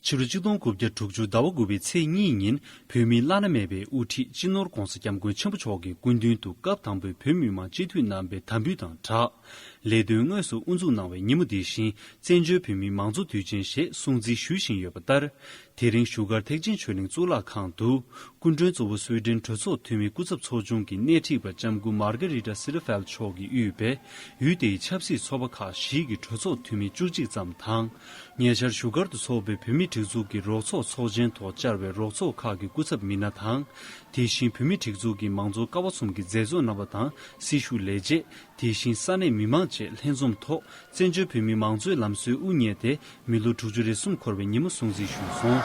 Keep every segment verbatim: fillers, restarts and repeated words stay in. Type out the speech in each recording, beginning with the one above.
ཕྱི་ལོ་ཆིག་སྟོང་དགུ་བརྒྱ་དྲུག་ཅུ་ཟླ་བ་དགུ་པའི་ཚེས་གཉིས་ཉིན་བོད་མིའི་བླ་ན་མེད་པའི་དབུ་ཁྲིད་སྤྱི་ནོར་༧གོང་ས་༧སྐྱབས་མགོན་ཆེན་པོ་མཆོག་གི་སྐུ་མདུན་དུ་སྐབས་དང་པོའི་བོད་མི་མང་སྤྱི་འཐུས་རྣམ་པའི་དམ་འབུལ་དང་སྦྲགས། ལས་དོན་དངོས་སུ་དབུ་འཛུགས་གནང་བའི་ཉིན་མོ་འདི་བཞིན་བཙན་བྱོལ་བོད་མིའི་མང་གཙོ་དུས་ཆེན་ཞེས་སྲུང་བརྩི་ཞུ་བཞིན་ཡོད་པ་ལྟར། དེ་རིང་བཞུགས་སྒར་ཐེག་ཆེན་ཆོས་གླིང་གཙུག་ལག་ཁང་དུ། སྐུ་མགྲོན་གཙོ་བོ་སུའེ་ཏེན་གྲོས་ཚོགས་འཐུས་མི་སྐུ་ཚབ་ཚོགས་ཆུང་གི་སྣེ་ཁྲིད་པ་ལྕམ་སྐུ་མར་གྷ་རི་ཏ་སི་ཏི་ཕེལ་མཆོག་གིས་དབུས་པའི་ཡུལ་དེའི་ཆབ་སྲིད་ཚོགས་པ་ཁག་བཞི་གི་གྲོས་ཚོགས་འཐུས་མི་བཅུ་གཅིག་ཙམ་དང་། ཉེ་ཆར་བཞུགས་སྒར་དུ་འཚོགས་པའི་བོད་མིའི་སྒྲིག་འཛུགས་ཀྱི་རོགས་ཚོགས་ཚོགས་ཆེན་ཐོག་བཅར་བའི་རོགས་ཚོགས་ཁག་གི་སྐུ་ཚབ་མི་སྣ་དང་། དེ་བཞིན་བོད་མིའི་སྒྲིག་འཛུགས་ཀྱི་མང་གཙོ་ཀ་བ་གསུམ་གྱི་མཛད་གཙོ་རྣམ་པ་དང་སྲི་ཞུ་ལས་བྱེད། དེ་བཞིན་ས་གནས་མི་མང་བཅས་ལྷན་འཛོམས་ཐོག་བཙན་བྱོལ་བོད་མིའི་མང་གཙོའི་ལམ་སྲོལ་དབུ་བརྙེས་ཏེ། མི་ལོ་དྲུག་ཅུ་རེ་གསུམ་འཁོར་བའི་ཉིན་མོ་སྲུང་བརྩི་ཞུས་སོང་།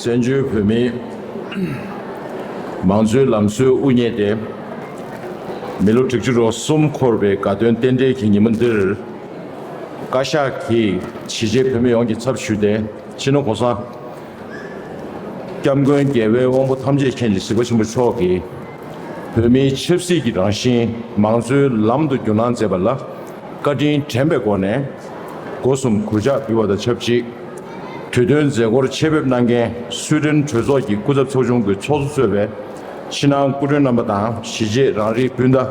བཙན་བྱོལ་བོད་མིའི་མང་གཙོའི་ལམ་སྲོལ་དབུ་བརྙེས་ཏེ། མི་ལོ་དྲུག་ཅུ་རེ་གསུམ་འཁོར་བའི་དགའ་སྟོན་རྟེན་འབྲེལ་གྱི་ཉིན་མོ་འདིར། བཀའ་ཤག་གིས་གཞིས་བྱེས་བོད་མི་ཡོངས་ཀྱི་ཚབ་ཞུས་ཏེ། སྤྱི་ནོར་གོང་ས་༧སྐྱབས་མགོན་རྒྱལ་བའི་དབང་པོ་ཐམས་ཅད་མཁྱེན་ཅིང་གཟིགས་པ་ཆེན་པོ་མཆོག་གིས། བོད་མིའི་ཆབ་སྲིད་ཀྱི་རང་བཞིན་མང་གཙོའི་ལམ་དུ་བསྒྱུར་གནང་མཛད་པ་ལ། བཀའ་དྲིན་དྲན་པའི་སྒོ་ནས། སྒོ་གསུམ་གུས་ཕྱག་འབུལ་བ་དང་ཆབས་ཅིག་དུས་སྟོན་མཛད་སྒོར་ཆེད་ཕེབས་གནང་མཁན་སུའེ་ཏེན་གྲོས་ཚོགས་ཀྱི་སྐུ་ཚབ་ཚོགས་ཆུང་གི་ཚོགས་གཙོ་གཙོས་པའི་ཕྱི་ནང་སྐུ་མགྲོན་རྣམ་པ་དང་གཞིས་བྱེས་རང་རིགས་སྤུན་ཟླ།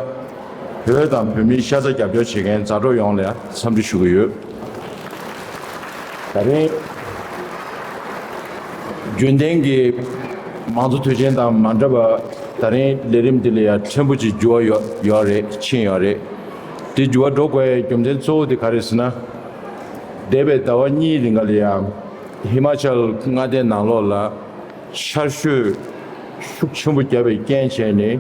བོད་དང་བོད་མིའི་ཤ་ཚ་རྒྱབ་སྐྱོར་བྱེད་མཁན་མཛའ་གྲོགས་ཡོངས་ལ་འཚམས་འདྲི་ཞུ་གི་ཡོད། ད་རིང་རྒྱུན་ལྡན་གྱི་མང་གཙོ་དུས་ཆེན་དང་མ་འདྲ་བར། ད་རིང་ལས་རིམ་འདི་ལ་ཡང་ཕྲན་བུ་ཅིག་འགྱུར་བ་ཡོད་ཡོད་རེད། ཕྱིན་ཡོད་རེད། དེ་འགྱུར་བ་འགྲོ་དགོས་པའི་རྒྱུ་མཚན་གཙོ་བོ་དེ་ག་རེད་ཟེར་ན། འདས་པའི་ཟླ་བ་གཉིས་རིང་ག་ལ་ཡང་ཧི་མ་ཅལ་མངའ་སྡེ་ནང་ལོགས་ལ་ཆར་ཞོད་ཤུགས་ཆེན་པོ་བརྒྱབ་པའི་རྐྱེན་བྱས་ནས།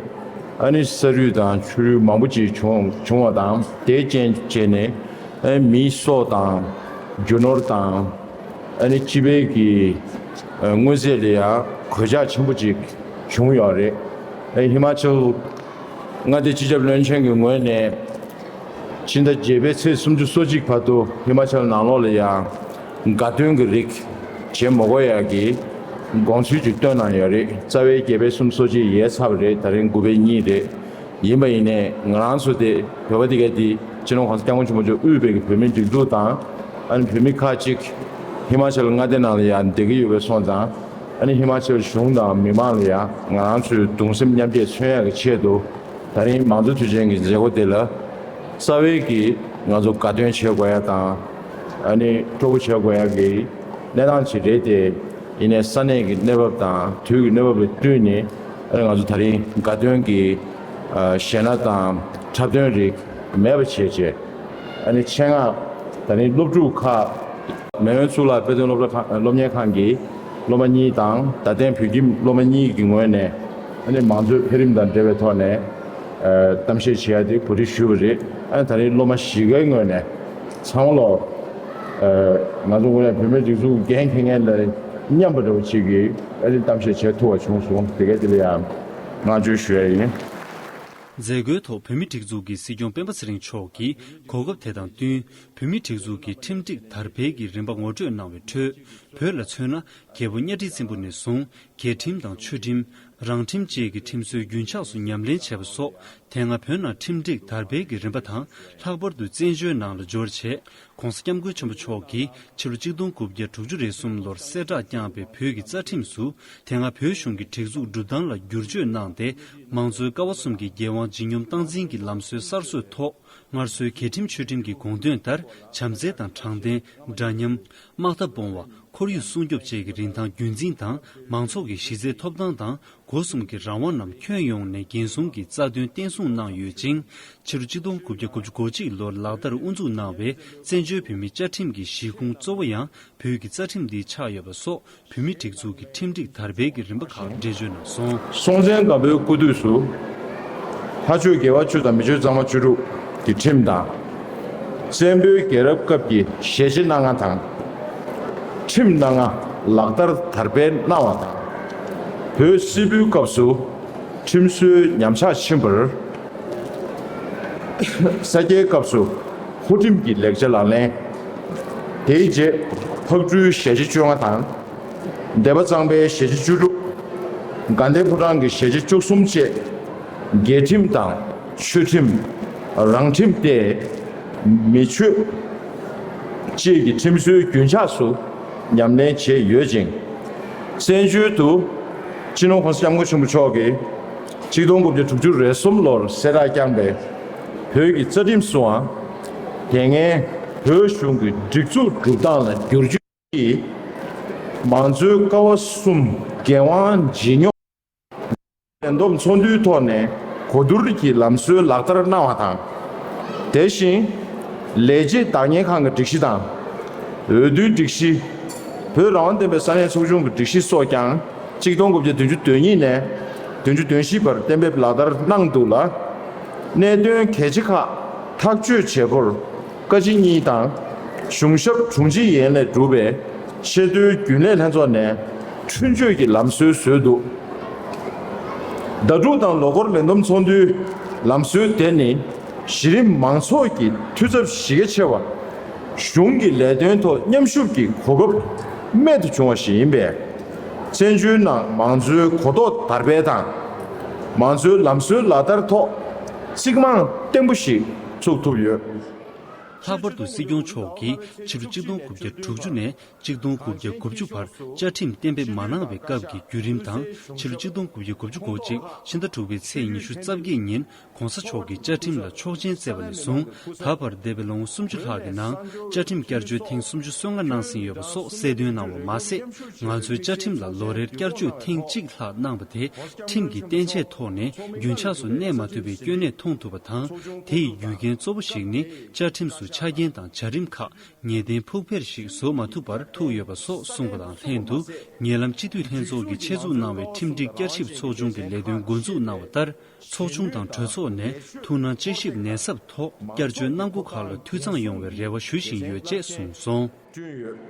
ཨ་ནི་ས་རུད་དང་ཆུ་རུད་མང་པོ་ཅིག་བྱུང་བྱུང་བ་དང་། དེའི་རྐྱེན་བྱས་ནས་ཨ་ནི་མིའི་སྲོག་དང་རྒྱུ་ནོར་དང་། ཨ་ནི་སྤྱི་པའི་གི་ཨ་དངོས་རྫས་ལ་ཡང་གོད་ཆག་ཆེན་པོ་ཅིག་བྱུང་ཡོད་རེད། ཨ་ནི་ཧི་མ་ཅལ་མངའ་སྡེ་སྤྱི་ཁྱབ་བློན་ཆེན་གྱི་ངོས་ནས་ཕྱི་ཟླ་བརྒྱད་པའི་ཚེས་སུམ་ཅུ་སོ་གཅིག་བར་དུ་ཧི་མ་ཅལ་ནང་ལོགས་ལ་ཡང་དགའ་སྟོན་གྱི་རིགས་བྱེད་མ་དགོས་ཡག་གི་དགོངས་ཚུལ་ཅིག་བཏོན་གནང་ཡོད་རེད། རྩ་བའི་བརྒྱད་པའི་སུམ་ཅུ་སོ་གཅིག་ཡལ་ཚར་བ་རེད། ད་རིང་དགུ་པའི་གཉིས་རེད། ཡིན་པ་ཡིན་ནའི་ང་རང་ཚོ་དེ་བོད་པ་དེ་ག་དེ་སྤྱི་ནོར་གོང་ས་སྐྱབས་མགོན་ཆེན་པོ་མཆོག་དབུས་པའི་གི་བོད་མིའི་སྒྲིག་འཛུགས་དང་། ཨ་ནི་བོད་མི་ཁག་ཅིག་ཧི་མ་ཅལ་མངའ་སྡེ་ནང་ལ་ཡང་བསྡད་ཀྱི་ཡོད་པའི་སོང་ཙང་། ཨ་ནི་ཧི་མ་ཅལ་གཞུང་དང་མི་མང་ལ་ཡང་ང་རང་ཚོའི་གདུང་སེམས་མཉམ་སྐྱེད་མཚོན་ཡག་གི་ཆེད་དུ། ད་རིང་མང་གཙོ་དུས་ཆེན་གྱི་མཛད་སྒོ་དེ་ལ་རྩ་བའི་གི་ང་ཚོ་དགའ་སྟོན་བྱེད་དགོས་ཡག་དང་། ཨ་ནི་སྤྲོ་པོ་བྱེད་དགོས་ཡག་གི་གནས་སྟངས་ཅིག་རེད་དེ། ཡིན་ནའི་ས་གནས་ཀྱི་གནས་བབ་དང་དུས་ཀྱི་གནས་བབ་ལ་བསྟུན་ནས། ཨ་ནི་ང་ཚོ་ད་རིང་དགའ་སྟོན་གྱི་ཨ་གཞས་སྣ་དང་འཁྲབ་སྟོན་རིགས་མེད་པ་བྱས་བྱས། ཨ་ནི་ཆེད་མངགས་ད་རིང་སློབ་ཕྲུག་ཁག་མེས་དབོན་གཙུག་ལག་དཔེ་སྟོན་སློབ་གྲྭ་ཁང་སློབ་གཉེར་ཁང་གི་སློབ་མ་གཉིས་དང་རྡ་སྟེང་བོད་ཁྱིམ་སློབ་མ་གཉིས་ཀྱི་ངོས་ནས། ཨ་ནི་མང་གཙོའི་འཕེལ་རིམ་དང་འབྲེལ་བའི་ཐོག་ནས་ཨ་གཏམ་བཤད་བྱེད་ཡ་དེ་གོ་སྒྲིག་ཞུས་པ་རེད། ཨ་ནི་ད་རིང་སློབ་མ་བཞི་ཀའི་ངོས་ནས་ཚང་མ་ལོ། ཨ་ང་ཚོ་ངོས་ནས་བོད་མིའི་སྒྲིག་འཛུགས་འགན་འཁྱེར་མཁན་དང་མཉམ་པ་འདྲ་བོ་ཅིག་གིས་ཨ་ནི་གཏམ་བཤད་བྱེད་ཐུབ་པ་བྱུང་སོང་། དེ་ག་དེ་ལ་ཡང་བསྔགས་བརྗོད་ཞུ་ཡ་ཡིན། མཛད་སྒོའི་ཐོག་བོད་མིའི་སྒྲིག་འཛུགས་ཀྱི་སྲིད་སྐྱོང་སྤེན་པ་ཚེ་རིང་མཆོག་གིས་གོ་སྐབས་དེ་དང་བསྟུན། བོད་མིའི་སྒྲིག་འཛུགས་ཀྱི་ཁྲིམས་སྒྲིག་དར་འཕེལ་གྱི་རིམ་པ་ངོ་སྤྲོད་གནང་བའི་ཁྲོད། བོད་ལ་མཚོན་ན། རྒྱལ་པོ་གཉའ་ཁྲི་བཙན་པོ་ནས་བཟུང་། རྒྱལ་ཁྲིམས་དང་ཆོས་ཁྲིམས། རང་ཁྲིམས་བཅས་ཀྱི་ཁྲིམས་སྲོལ་རྒྱུན་ཆགས་སུ་ཉམས་ལེན་བྱས་པ་སོགས། དེ་སྔ་བོད་ནང་ཁྲིམས་སྒྲིག་དར་འཕེལ་གྱི་རིམ་པ་དང་། ལྷག་པར་དུ་བཙན་བྱོལ་ནང་ལ་འབྱོར་རྗེས། ༸གོང་ས་༸སྐྱབས་མགོན་ཆེན་པོ་མཆོག་གིས་ཕྱི་ལོ་ཆིག་སྟོང་དགུ་བརྒྱ་དྲུག་ཅུ་རེ་གསུམ་ལོར་གསལ་བསྒྲགས་བསྐྱངས་པའི་བོད་ཀྱི་རྩ་ཁྲིམས་སུ། དེ་སྔ་བོད་གཞུང་གི་སྒྲིག་འཛུགས་སྒྲུབ་སྟངས་ལ་བསྒྱུར་བཅོས་གནང་སྟེ། མང་གཙོའི་ཀ་བ་གསུམ་གྱི་རྒྱལ་དབང་ཇི་སྙོམས་སྟངས་འཛིན་གྱི་ལམ་སྲོལ་གསར་བཟོའི་ཐོག། སྔར་སྲོལ་རྒྱལ་ཁྲིམས་ཆོས་ཁྲིམས་ཀྱི་དགོངས་དོན་ལྟར། བྱམས་བརྩེ་དང་དྲང་བདེན། འདྲ་མཉམ། དམག་འཐབ་སྤོང་བ། ཁོར་ཡུག་སྲུང་སྐྱོབ་བཅས་ཀྱི་རིན་ཐང་རྒྱུན་འཛིན་དང་། མང་ཚོགས་ཀྱི་གཞི་རྩའི་ཐོབ་ཐང་དང་། སྒོ་གསུམ་གྱི་རང་དབང་རྣམས་ཁྱོན་ཡོངས་ནས་འགན་སྲུང་གི་རྩ་དོན་བརྟན་སྲུང་གནང་ཡོད་ཅིང་། ཕྱི་ལོ་ཆིག་སྟོང་དགུ་བརྒྱ་དགུ་བཅུ་གོ་གཅིག་ལོར་ལག་བསྟར་དབུ་འཛུགས་གནང་བའི་བཙན་བྱོལ་བོད་མིའི་བཅའ་ཁྲིམས་ཀྱི་གཞི་ཁུངས་གཙོ་བོ་ཡང་བོད་ཀྱི་རྩ་ཁྲིམས་འདི་ཆགས་ཡོད་པ་སོགས། བོད་མིའི་སྒྲིག་འཛུགས་ཀྱི་ཁྲིམས་སྒྲིག་དར་འཕེལ་གྱི་རིམ་པ་ཁག་འགྲེལ་བརྗོད་གནང་སོང་། སྲོང་བཙན་སྒམ་པོའི་སྐུ་དུས་སུ། ལྷ་ཆོས་དགེ་བ་བཅུ་དང་མི་ཆོས་གཙང་མ་བཅུ་དྲུག་གི་ཁྲིམས་དང་། བཙན་པོའི་རྒྱལ་རབས་སྐབས་ཀྱི་ཞལ་བྱེད་སྣ་ལྔ་དང་། ཁྲིམས་སྣ་ལྔ་ལག་བསྟར་དར་སྤེལ་གནང་བ་དང་། བོད་སིལ་བུའི་སྐབས་སུ་ཁྲིམས་སྲོལ་ཉམས་ཆག་ཕྱིན་པར། ས་སྐྱའི་སྐབས་སུ་ཧོར་ཁྲིམས་ཀྱི་ལེགས་ཆ་ལག་ལེན། དེའི་རྗེས་ཕག་གྲུའི་ཞལ་བྱེད་བཅོ་ལྔ་དང་། སྡེ་པ་གཙང་པའི་ཞལ་བྱེད་བཅུ་དྲུག་དགའ་ལྡན་ཕོ་བྲང་གི་ཞལ་བྱེད་བཅུ་གསུམ་བཅས། རྒྱལ་ཁྲིམས་དང་ཆོས་ཁྲིམས། རང་ཁྲིམས་ཏེ། མི་ཆོས་བཅས་ཀྱི་ཁྲིམས་སྲོལ་རྒྱུན་ཆགས་སུ་ཉམས་ལེན་བྱས་ཡོད་ཅིང་། བཙན་བྱོལ་དུ་སྤྱི་ནོར་༸གོང་ས་༸སྐྱབས་མགོན་ཆེན་པོ་མཆོག་གིས་ཆིག་སྟོང་དགུ་བརྒྱ་དྲུག་ཅུ་རེ་གསུམ་ལོར་གསལ་བསྒྲགས་བསྐྱངས་པའི་བོད་ཀྱི་རྩ་ཁྲིམས་སུའང་། དེ་སྔའི་བོད་གཞུང་གི་སྒྲིག་འཛུགས་སྒྲུབ་སྟངས་ལ་བསྒྱུར་བཅོས་ཀྱིས། མང་གཙོའི་ཀ་བ་གསུམ་འགན་དབང་ཇི་སྙོམས། ལས་བསྡོམས་ཚོགས་འདུའི་ཐོག་ནས་གོ་བསྡུར་གྱི་ལམ་སྲོལ་ལག་བསྟར་གནང་བ་དང་། དེ་བཞིན། ལས་བྱེད་བདག་གཉེར་ཁང་གི་སྒྲིག་གཞི་དང་། འོས་བསྡུའི་སྒྲིག་གཞི། བོད་རང་དབང་ལྡན་པའི་ས་གནས་ཚོགས་ཆུང་གི་སྒྲིག་གཞི་སོགས་ཀྱང་ཆིག་སྟོང་དགུ་བརྒྱ་བདུན་ཅུ་དོན་གཉིས་ནས་བདུན་ཅུ་དོན་བཞི་བར་གཏན་འབེབས་ལག་བསྟར་གནང་འདུག་ལ། གནད་དོན་གལ་ཆེ་ཁག་ཐག་གཅོད་བྱེད་སྒོར། བཀའ་སྤྱི་གཉིས་དང་། གཞུང་ཞབས་དྲུང་ཆེ་ཡན་ལས་གྲུབ་པའི་ཆེས་མཐོའི་རྒྱུན་ལས་ལྷན་ཚོགས་ནས་འཕྲོད་བརྗོད་ཀྱི་ལམ་སྲོལ་བཟོས་འདུག་ཟླ་དྲུག་དང་ལོ་འཁོར་ལས་བསྡོམས་ཚོགས་འདུའི་ལམ་སྲོལ་དེ་ནི་གཞི་རིམ་མང་ཚོགས་ཀྱི་འཐུས་ཚབ་གཞི་རྒྱ་ཆེ་བ། གཞུང་གི་ལས་དོན་ཐོག་མཉམ་ཞུགས་ཀྱི་གོ་སྐབས་རྨད་དུ་བྱུང་བ་ཞིག་ཡིན་པས། བཙན་བྱོལ་ནང་མང་གཙོའི་གོ་རྟོགས་དར་སྤེལ་དང་། མང་གཙོའི་ལམ་སྲོལ་ལག་བསྟར་ཐོག་གཙིགས་མང་བརྟན་པོ་ཞིག་ཚུགས་ཐུབ་ཡོད། ལྷག་པར་དུ་སྲིད་སྐྱོང་མཆོག་གིས་ཕྱི་ལོ་ཆིག་སྟོང་དགུ་བརྒྱ་དྲུག་ཅུ་ནས་ཆིག་སྟོང་དགུ་བརྒྱ་དགུ་བཅུ་བར་བཅའ་ཁྲིམས་གཏན་འབེབས་མ་གནང་བའི་སྐབས་ཀྱི་བརྒྱུད་རིམ་དང་། ཕྱི་ལོ་ཆིག་སྟོང་དགུ་བརྒྱ་དགུ་བཅུ་གོ་གཅིག་ཕྱི་ཟླ་དྲུག་པའི་ཚེས་ཉི་ཤུ་རྩ་བརྒྱད་ཉིན་༸གོང་ས་མཆོག་གིས་བཅའ་ཁྲིམས་ལ་ཆོག་མཆན་བསྩལ་བ་ནས་བཟུང་། ད་བར་འདས་པའི་ལོ་ངོ་སུམ་ཅུ་ལྷག་གི་ནང་བཅའ་ཁྲིམས་བསྐྱར་བཅོས་ཐེངས་སུམ་ཅུ་སོ་ལྔ་གནང་ཟིན་ཡོད་པ་སོགས་གསལ་སྟོན་གནང་བ་མ་ཟད། ང་ཚོའི་བཅའ་ཁྲིམས་ལ་ལོ་རེར་བསྐྱར་བཅོས་ཐེངས་གཅིག་ལྷག་གནང་བ་དེ་ཁྲིམས་ཀྱི་བསྟན་བཅོས་ཐོག་ནས་རྒྱུན་ཆགས་སུ་གནས་མ་ཐུབ་པའི་སྐྱོན་གནད་མཐོང་ཐུབ་པ་དང་། དེ་ཡི་རྒྱུ་རྐྱེན་གཙོ་བོ་ཞིག་ནི་བཅའ་ཁྲིམས་སུ་ཆ་རྐྱེན་དང་བྱ་རིམ་ཁག་ངེས་གཏན་ཕུགས་འཕེར་ཞིག་བཟོ་མ་ཐུབ་པར་ཐུག་ཡོད་པ་སོགས་གསུངས་པ་དང་ལྷན་དུ། ཉེ་ལམ་སྤྱི་འཐུས་ལྷན་ཚོགས་ཀྱིས་ཆེད་འཛུགས་གནང་བའི་ཁྲིམས་སྒྲིག་བསྐྱར་ཞིབ་ཚོགས་ཆུང་གི་ལས་དོན་འགོ་འཛུགས་གནང་བ་ལྟར། ཚོགས་ཆུང་དང་གྲོས་ཚོགས་ནས་ཐུགས་སྣང་དཔྱད་ཞིབ་ནན་གསབ་ཐོག་བསྐྱར་བཅོས་གནང་སྒོ་ཁག་ལ་འཐུས་ཚང་ཡོང་བའི་རེ་བ་ཞུ་བཞིན་ཡོད་ཅེས་གསུངས་སོང་།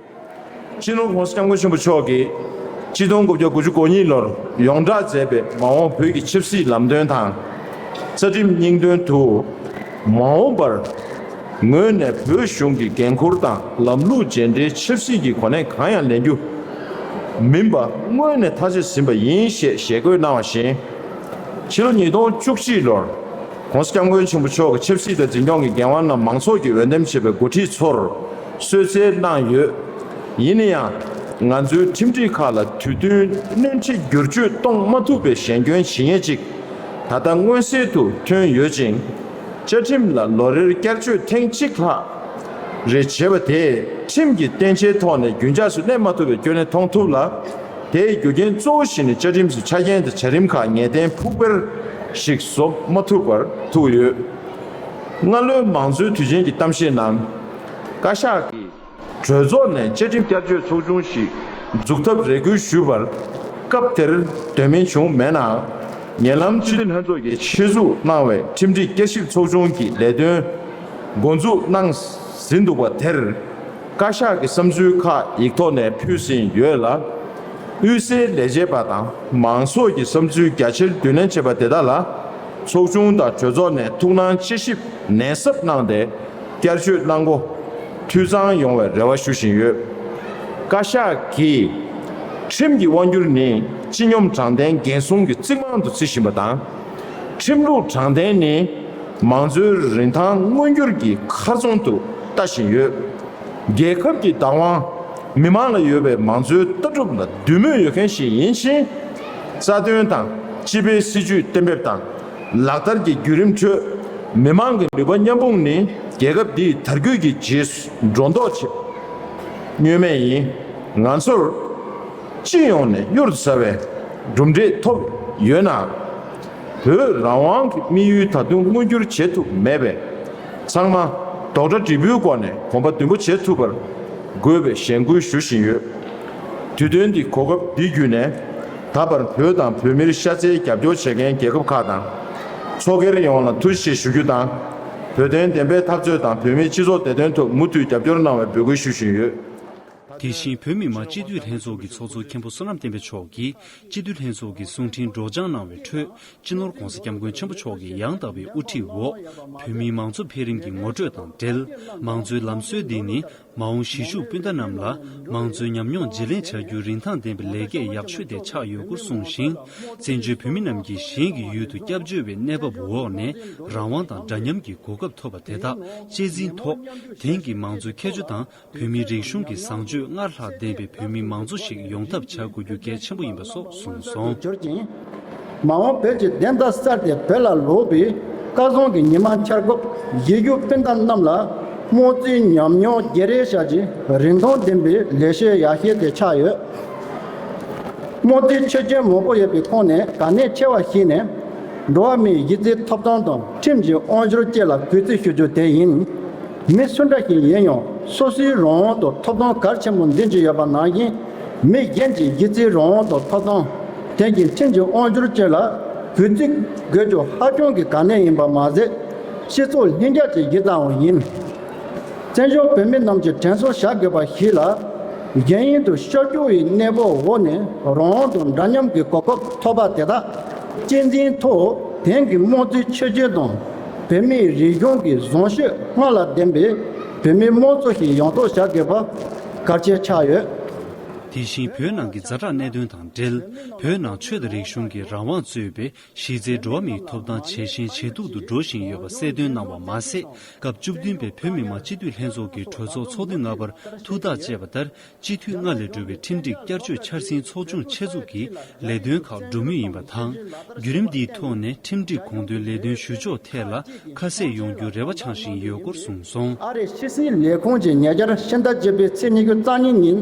སྤྱི་ནོར་༸གོང་ས་༸སྐྱབས་མགོན་ཆེན་པོ་མཆོག་གིས་ཆིག་སྟོང་དགུ་བརྒྱ་དགུ་བཅུ་གོ་གཉིས་ལོར་ཡོངས་བསྒྲགས་མཛད་པའི་མ་འོངས་བོད་ཀྱི་ཆབ་སྲིད་ལམ་སྟོན་དང་། རྩ་ཁྲིམས་སྙིང་དོན་དུ། མ་འོངས་པར་ངོས་ནས་བོད་གཞུང་གི་འགན་ཁུར་དང་ལམ་ལུགས་རྗེས་འབྲེལ་ཆབ་སྲིད་ཀྱི་གོ་གནས་གང་ཡང་ལེན་རྒྱུ་མིན་པ་སྔོན་ནས་ཐག་བཅད་ཟིན་པ་ཡིན་ཞེས་ཞལ་བཀོད་གནང་བ་བཞིན། ཕྱི་ལོ་ཉིས་སྟོང་བཅུ་གཅིག་ལོར་༸གོང་ས་༸སྐྱབས་མགོན་ཆེན་པོ་མཆོག་གི་ཆབ་སྲིད་དང་འཛིན་སྐྱོང་གི་འགན་དབང་རྣམས་མང་ཚོགས་ཀྱིས་འོས་འདེམས་བྱས་པའི་འགོ་ཁྲིད་ཚོར་གསོལ་སྩལ་གནང་ཡོད། ཡིན་ན་ཡང་། ང་ཚོའི་ཁྲིམས་སྒྲིག་ཁག་ལ་དུས་བསྟུན་སྣོན་འཕྲི་བསྒྱུར་བཅོས་གཏོང་མ་ཐུབ་པའི་ཞན་སྐྱོན་ཇི་སྙེད་ཅིག་ད་ལྟ་མངོན་གསལ་དུ་ཐོན་ཡོད་ཅིང་། བཅའ་ཁྲིམས་ལ་ལོ་རེར་བསྐྱར་བཅོས་ཐེངས་གཅིག་ལྷག་རེ་བྱས་པ་དེས་ཁྲིམས་ཀྱི་བསྟན་བཅོས་ཐོག་ནས་རྒྱུན་འཇགས་སུ་གནས་མ་ཐུབ་པའི་སྐྱོན་གནད་མཐོང་ཐུབ་ལ། དེའི་རྒྱུ་རྐྱེན་གཙོ་བོ་ཞིག་ནི་བཅའ་ཁྲིམས་སུ་ཆ་རྐྱེན་དང་བྱ་རིམ་ཁག་ངེས་གཏན་ཕུགས་འཕེར་ཞིག་བཟོ་མ་ཐུབ་པར་ཐུག་ཡོད། སྔ་ལོའི་མང་གཙོའི་དུས་ཆེན་གྱི་གཏམ་བཤད་ནང་། བཀའ་ཤག་གིས་གྲོས་ཚོགས་ནས་བཅའ་ཁྲིམས་བསྐྱར་བཅོས་ཚོགས་ཆུང་ཞིག་འཛུགས་ཐབས་རེ་སྐུལ་ཞུས་པར། སྐབས་དེར་དོན་སྨིན་བྱུང་མེད་ནའང་། ཉེ་ལམ་སྤྱི་འཐུས་ལྷན་ཚོགས་ཀྱིས་ཆེད་འཛུགས་གནང་བའི་ཁྲིམས་སྒྲིག་བསྐྱར་ཞིབ་ཚོགས་ཆུང་གི་ལས་དོན་འགོ་འཛུགས་གནང་ཟིན་འདུག་པ་དེར། བཀའ་ཤག་གི་བསམ་ཚུལ་ཁག་ཡིག་ཐོག་ནས་ཕུལ་ཟིན་ཡོད་ལ། དབུས་སའི་ལས་བྱེད་པ་དང་མང་ཚོགས་ཀྱི་བསམ་ཚུལ་རྒྱ་ཆེར་བསྡུ་ལེན་བྱས་པ་དེ་དག་ལ། ཚོགས་ཆུང་དང་གྲོས་ཚོགས་ནས་ཐུགས་སྣང་དཔྱད་ཞིབ་ནན་གསབ་གནང་སྟེ། བསྐྱར་བཅོས་གནང་སྒོ་འཐུས་ཚང་ཡོང་བའི་རེ་བ་ཞུ་བཞིན་ཡོད། བཀའ་ཤག་གིས་ཁྲིམས་ཀྱི་དབང་སྒྱུར་ནི་སྤྱི་སྙོམས་དྲང་བདེན་འགན་སྲུང་གི་གཙིགས་མང་དུ་བརྩི་བཞིན་པ་དང་། ཁྲིམས་ལུགས་དྲང་བདེན་ནི་མང་གཙོའི་རིན་ཐང་མངོན་འགྱུར་གྱི་མཁར་རྫོང་དུ་ལྟ་བཞིན་ཡོད། རྒྱལ་ཁབ་ཀྱི་བདག་དབང་། མི་མང་ལ་ཡོད་པའི་མང་གཙོའི་ལྟ་གྲུབ་ལ་འདུས་མོས་ཡོད་མཁན་ཞིག་ཡིན་ཕྱིན། རྩ་དོན་དང་སྤྱི་པའི་སྲིད་ཇུས་གཏན་འབེབས་དང་ལག་བསྟར་གྱི་བརྒྱུད་རིམ་ཁྲོད། མི་མང་གི་ནུས་པ་མཉམ་སྤུངས་ནི་རྒྱལ་ཁབ་འདིའི་དར་རྒུད་ཀྱི་རྗེས་སུ་འགྲོ་མདོག་བྱེད་དཀའ་མོ་ཡིན། ང་ཚོར་སྤྱི་ཡོངས་ནས་གཡུར་དུ་ཟ་བའི་གྲུབ་འབྲས་ཐོབ་ཡོད་ནའང་། བོད་རང་དབང་གི་དམིགས་ཡུལ་ད་དུང་མངོན་འགྱུར་བྱེད་ཐུབ་མེད་པས། ཚང་མ་རྡོག་སྒྲ་འབྲིང་པོའི་སྒོ་ནས་གོམ་པ་མདུན་སྤོ་བྱེད་ཐུབ་པར་དགོས་པའི་གཞེན་སྐུལ་ཞུ་བཞིན་ཡོད། དུས་སྟོན་འདི་གོ་སྐབས་འདི་བརྒྱུད་ནས། ད་བར་བོད་དང་བོད་མིར་ཤ་ཚའི་རྒྱབ་སྐྱོར་བྱེད་མཁན་རྒྱལ་ཁབ་ཁག་དང་། ཚོགས་སྒེར་ཡོངས་ལ་ཐུགས་རྗེ་ཆེ་ཞུ་རྒྱུ་དང་། བོད་དོན་བདེན་པའི་འཐབ་རྩོད་དང་བོད་མིའི་སྤྱི་ཚོགས་བདེ་དོན་ཐོག་མུ་མཐུད་རྒྱབ་སྐྱོར་གནང་བའི་འབོད་སྐུལ་ཞུ་བཞིན་ཡོད། དེ་བཞིན་བོད་མི་མང་སྤྱི་འཐུས་ལྷན་ཚོགས་ཀྱི་ཚོགས་གཙོ་མཁན་པོ་བསོད་ནམས་བསྟན་འཕེལ་མཆོག་གིས་སྤྱི་འཐུས་ལྷན་ཚོགས་ཀྱི་གསུང་འཕྲིན་སྒྲོག་སྦྱང་གནང་བའི་ཁྲོད། སྤྱི་ནོར་༧གོང་ས་༧སྐྱབས་མགོན་ཆེན་པོ་མཆོག་གི་ཡང་དག་པའི་དབུ་ཁྲིད་འོག་བོད་མིའི་མང་གཙོ་འཕེལ་རིམ་གྱི་ངོ་སྤྲོད་དང་འབྲེལ། མང་གཙོའི་ལམ་སྲོལ་འདི་ནི། མ་འོངས་གཞིས་བཞུགས་སྤུན་ཟླ་རྣམས་ལ་མང་གཙོའི་ཉམས་མྱོང་བརྗེ་ལེན་བྱ་རྒྱུའི་རིན་ཐང་ལྡན་པའི་ལས་ཀས་ཡག་ཤོས་དེ་ཆགས་ཡོད་སྐོར་གསུངས་ཤིང་། བཙན་བྱོལ་བོད་མི་རྣམས་ཀྱིས་གཞན་གྱི་ཡུལ་དུ་སྐྱབས་བཅོལ་བའི་གནས་བབ་འོག་ནས་རང་དབང་དང་འདྲ་མཉམ་གྱི་གོ་སྐབས་ཐོབ་པ་དེ་དག་གཅེས་འཛིན་ཐོག་དེང་གི་མང་གཙོའི་ཁྱད་ཆོས་དང་བོད་མིའི་རིག་གཞུང་གི་བཟང་སྤྱོད་སྔར་ལྷག་ལྡན་པའི་བོད་མིའི་མང་གཙོ་ཞིག་ཡོང་ཐབས་བྱ་དགོས་རྒྱུ་གལ་ཆེན་པོ་ཡིན་པ་སོགས་གསུངས་སོང་། མ་འོངས་བོད་ཀྱི་བདེན་མཐའ་གསལ་ཏེ་བོད་ལ་ལོག་པའི་སྐལ་བཟང་གི་ཉི་མ་འཆར་སྐབས་གཞིས་བཞུགས་སྤུན་ཟླ་རྣམས་ལ་དམངས་གཙོའི་ཉམས་མྱོང་བརྗེ་རེས་བྱ་རྒྱུའི་རིན་ཐང་ལྡན་པའི་ལས་བྱེད་ཡག་ཤོས་དེ་ཆགས་ཡོད། དམངས་གཙོའི་ཆོས་བརྒྱུད་མང་པོ་ཡོད་པའི་ཁོངས་ནས་གལ་གནད་ཆེ་བ་ཞིག་ནི། འགྲོ་བ་མིའི་གཞི་རྩའི་ཐོབ་ཐང་དང་ཁྲིམས་ཀྱི་དབང་སྒྱུར་བཅས་ལ་གུས་བརྩི་ཞུ་རྒྱུ་དེ་ཡིན། མི་སུ་འདྲ་ཞིག་ཡིན་ཡང་སོ་སོའི་རང་དབང་དང་ཐོབ་ཐང་གལ་ཆེན་པོ་འཛིན་གྱི་ཡོད་པ་ནང་བཞིན། མི་གཞན་གྱི་གཞི་རྩའི་རང་དབང་དང་ཐོབ་ཐང་། དེ་བཞིན་ཁྲིམས་ཀྱི་དབང་སྒྱུར་བཅས་ལ་གུས་བརྩི་དགོས་རྒྱུ་ཧ་ཅང་གི་གལ་གནད་ཡིན་པ་མ་ཟད། སྤྱི་ཚོགས་ལྷིང་འཇགས་ཀྱི་གཞི་རྩའང་ཡིན། བཙན་བྱོལ་བོད་མི་རྣམས་ཀྱིས་དྲན་གསོ་བྱ་དགོས་པ་ཞིག་ལ། གཞན་ཡུལ་དུ་གཤགས་བཅོས་ཡི་གནས་བབ་འོག་ནས་རང་དབང་དང་འདྲ་མཉམ་གྱི་གོ་སྐབས་ཐོབ་པ་དེ་དག་གཅེས་འཛིན་ཐོག་དེང་གི་དམངས་གཙོའི་ཆོས་བརྒྱུད་དང་བོད་མིའི་རིག་གཞུང་གི་བཟང་སྤྱོད་སྔར་ལས་ལྡན་པའི་བོད་མིའི་དམངས་གཙོ་ཞིག་ཡོང་ཐབས་བྱ་དགོས་པ་གལ་ཆེ་ཆགས་ཡོད། དེ་བཞིན་བོད་ནང་གི་ཛ་དྲག་གནད་དོན་དང་འབྲེལ། བོད་ནང་ཆོས་དང་རིག་གཞུང་གི་རང་དབང་གཙོས་པའི་གཞི་རྩའི་འགྲོ་བ་མིའི་ཐོབ་ཐང་ཇེ་ཞན་ཇེ་སྡུག་ཏུ་འགྲོ་བཞིན་ཡོད་པ་གསལ་སྟོན་གནང་བ་མ་ཟད། སྐབས་བཅུ་བདུན་པའི་བོད་མི་མང་སྤྱི་འཐུས་ལྷན་ཚོགས་ཀྱི་གྲོས་ཚོགས་ཚོགས་དུས་ལྔ་པར་ཐུགས་ཐག་བཅད་པ་ལྟར། སྤྱི་འཐུས་ལྔ་ལས་གྲུབ་པའི་ཁྲིམས་སྒྲིག་བསྐྱར་བཅོས་འཆར་ཟིན་ཚོགས་ཆུང་ཆེད་འཛུགས་ཀྱི་ལས་དོན་ཁག་འགྲོ་མུས་ཡིན་པ་དང་། བརྒྱུད་རིམ་འདིའི་ཐོག་ནས་ཁྲིམས་སྒྲིག་དགོངས་དོན་ལས་དོན་ཞུ་ཕྱོགས་ཐད་ལ་ཁ་གསལ་ཡོང་རྒྱུའི་རེ་བ་འཆང་བཞིན་ཡོད་སྐོར་གསུངས་སོང་། ཨ་རིའི་ཕྱི་སྲིད་ལས་ཁུངས་ཀྱིས་ཉེ་ཆར་ཕྱི་ཟླ་བརྒྱད་པའི་ཚེས་ཉི་ཤུ་རྩ་གཉིས་ཉིན་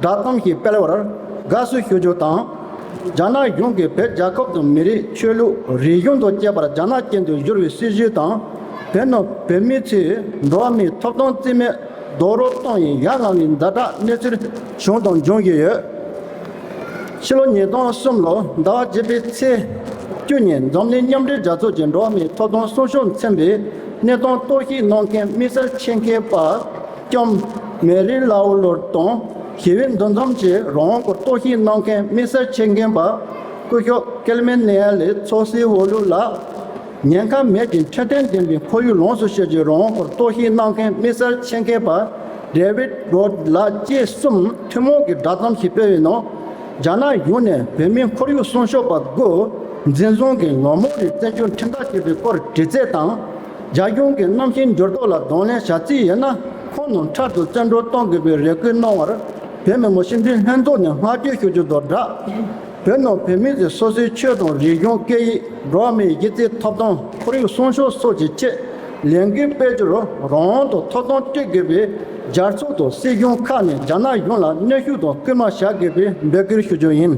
བསྒྲགས་གཏམ་ཞིག་སྤེལ་བར་དགའ་བསུ་ཞུ་རྒྱུ་དང་། རྒྱ་ནག་གཞུང་གིས་བོད་རྒྱལ་ཁབ་དང་མི་རིགས་ཆོས་ལུགས་རིག་གཞུང་དང་བཅས་པར་རྒྱ་ནག་ཅན་དུ་བསྒྱུར་བའི་སྲིད་བྱུས་དང་། བོད་ནང་བོད་མི་ཚོས་འགྲོ་བ་མིའི་ཐོབ་ཐང་རྩིས་མེད་རྡོག་རོལ་གཏོང་ཡི་ཡ་ང་བའི་ཛ་དྲག་གནས་ཚུལ་བྱུང་དང་འབྱུང་བཞིན་ཡོད། ཕྱི་ལོ་ཉིས་སྟོང་གསུམ་ལོ་ཟླ་བ་བརྒྱད་པའི་ཚེས་བཅུ་ཉིན་འཛམ་གླིང་མཉམ་འབྲེལ་རྒྱལ་ཚོགས་ཀྱི་འགྲོ་བ་མིའི་ཐོབ་ཐང་སྲུང་སྐྱོབ་ཚན་པའི་གནས་སྟངས་རྟོག་ཞིབ་གནང་མཁན་དམིགས་བསལ་ཆེད་མཁས་པ་ལྕམ་མེ་རི་ལའོ་ལོར་དང་། ཞི་བའི་འདུ་འཛོམས་ཀྱི་རང་དབང་སྐོར་རྟོག་ཞིབ་གནང་མཁན་དམིགས་བསལ་ཆེད་མཁས་པ་སྐུ་ཞབས་ཀེལ་མེ་ནེ་ལི་ཚོ་སི་ཝོ་ལུ་ལགས། ཉེན་ཁ་མེད་ཅིང་འཕྲོད་བསྟེན་ལྡན་པའི་ཁོར་ཡུག་ལོངས་སུ་སྤྱོད་རྒྱུའི་རང་དབང་སྐོར་རྟོག་ཞིབ་གནང་མཁན་དམིགས་བསལ་ཆེད་མཁས་པ་ཌེ་ཝིད་རོད་ལགས་བཅས་གསུམ་ཐུན་མོང་གི་བསྒྲགས་གཏམ་ཞིག་སྤེལ་བའི་ནང་། རྒྱ་ནག་གཞུང་ནས་བོད་མིའི་ཁོར་ཡུག་སྲུང་སྐྱོབ་པ་དགུ་འཛིན་བཟུང་གིས་ལོ་མང་རིང་བཙན་བྱོལ་ཁྲིམས་ཐག་བཅད་པའི་སྐོར་དྲི་རྩད་དང་། རྒྱ་གཞུང་གིས་གནམ་གཤིས་འགྱུར་ལྡོག་ལ་གདོང་ལེན་བྱ་རྩིས་ཡོད་ན་ཁོང་རྣམས་འཕྲལ་དུ་བཙན་བྱོལ་གཏོང་དགོས་པའི་རེ་སྐུལ་གནང་བར་བོད་མི་མང་སྤྱི་འཐུས་ལྷན་ཚོགས་ནས་བསྔགས་བརྗོད་ཞུ་རྒྱུ་དང་སྦྲགས། བོད་ནང་བོད་མི་ཚོས་སོ་སོའི་ཆོས་དང་རིག་གཞུང་སྐད་ཡིག་འགྲོ་བ་མིའི་གཞི་རྩའི་ཐོབ་ཐང་ཁོར་ཡུག་སྲུང་སྐྱོབ་སོགས་ཀྱི་ཆེད་ལས་འགུལ་སྤེལ་རྒྱུར་རང་དབང་དང་ཐོབ་ཐང་སྤྲོད་དགོས་པའི་རྒྱལ་ཚོགས་དང་སྲིད་གཞུང་ཁག་ནས་རྒྱ་ནག་གཞུང་ལ་གནོན་ཤུགས་དང་སྐུལ་མ་བྱ་དགོས་པའི་འབོད་སྐུལ་ཞུ་རྒྱུ་ཡིན།